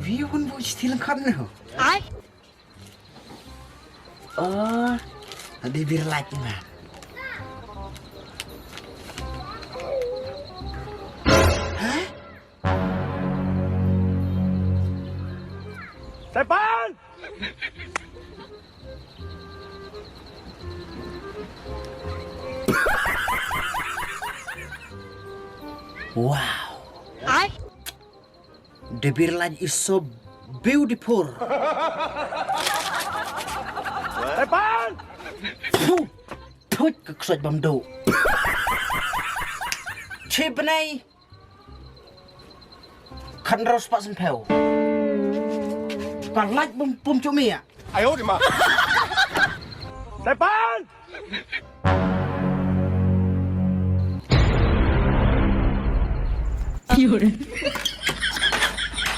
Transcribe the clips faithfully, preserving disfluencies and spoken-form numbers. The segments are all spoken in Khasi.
Wi wun bu chi ti lang khan no. Ai. Oh, di bir lait ma. Hah? Sepan! Wow. Ai. The Beer Light is so beautiful. Tepan! Phu! Thut ka ksoj bam do. Chi bnai. Khan ros pa sen pheu. Ka light bum pum chumi ya. Ayo di ma. Tepan!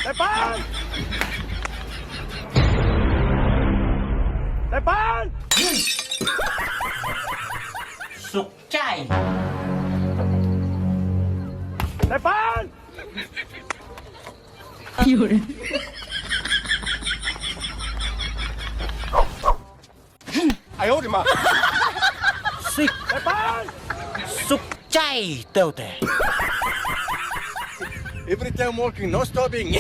Tepan! Tepan! Suk chai. Tepan! Ayo di ma. Sik. Tepan! Suk chai teu te. Every time walking, no stopping.